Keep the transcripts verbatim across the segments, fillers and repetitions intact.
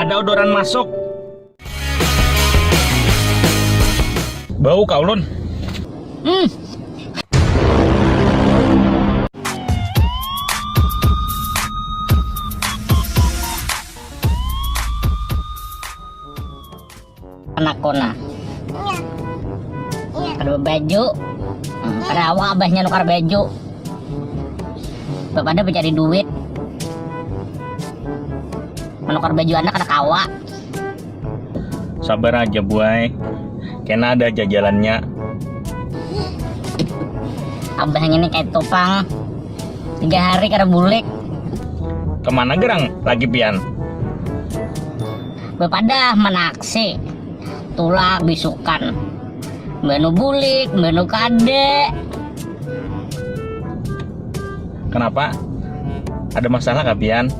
Ada odoran masuk. Bau kah ulun? Hmm. Anakku nah. Kada baju. Hmm, kada awak abahnya nukar baju. Bapada mencari duit. Menukar baju anak kada kawa. Sabar aja, buai. Kena ada aja jalannya. Abahnya ni kayak tupang. Tiga hari kada bulik. Kemana gerang lagi pian? Bapadah manaksi. Tulak bisukan. Mbah nu bulik, mbah nu kada. Kenapa? Ada masalah kah pian?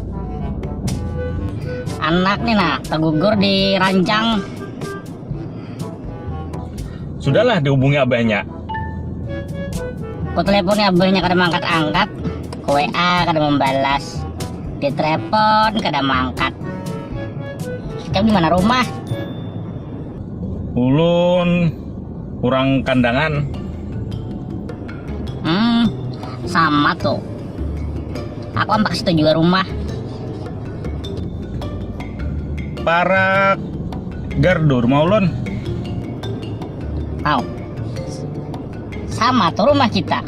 Anak nih nah, tegugur di ranjang. Sudahlah dihubungi abahnya. Ku telepon abahnya kada mangkat-angkat, ku W A kada membalas, ditelepon kada mangkat. Kita di mana rumah? Ulun urang Kandangan. Hmm, sama tuh. Aku ampak situ juga rumah. Parak gardu rumah ulun. Tahu. Sama tuh rumah kita.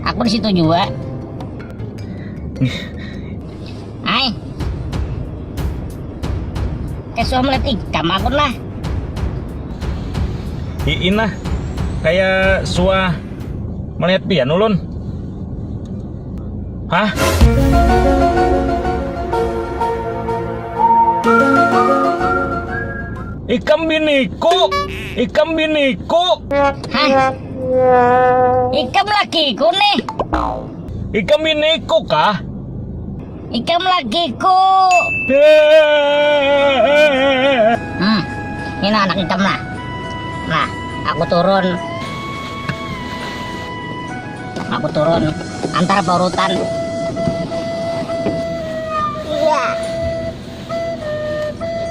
Aku di situ juga. Ai. Kayak suah melihat ikam aku lah. Iin lah. Kayak suah melihat pian ulun. Hah? Ikam biniku, ikam biniku. Hah? Ikam lakiku nih. Ikam biniku kah? Ikam lakiku. Hmm, ini anak ikam lah. Nah, aku turun. Aku turun antara paurutan. Iya.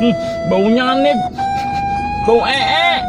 Hmm, baunya aneh. Bau ee.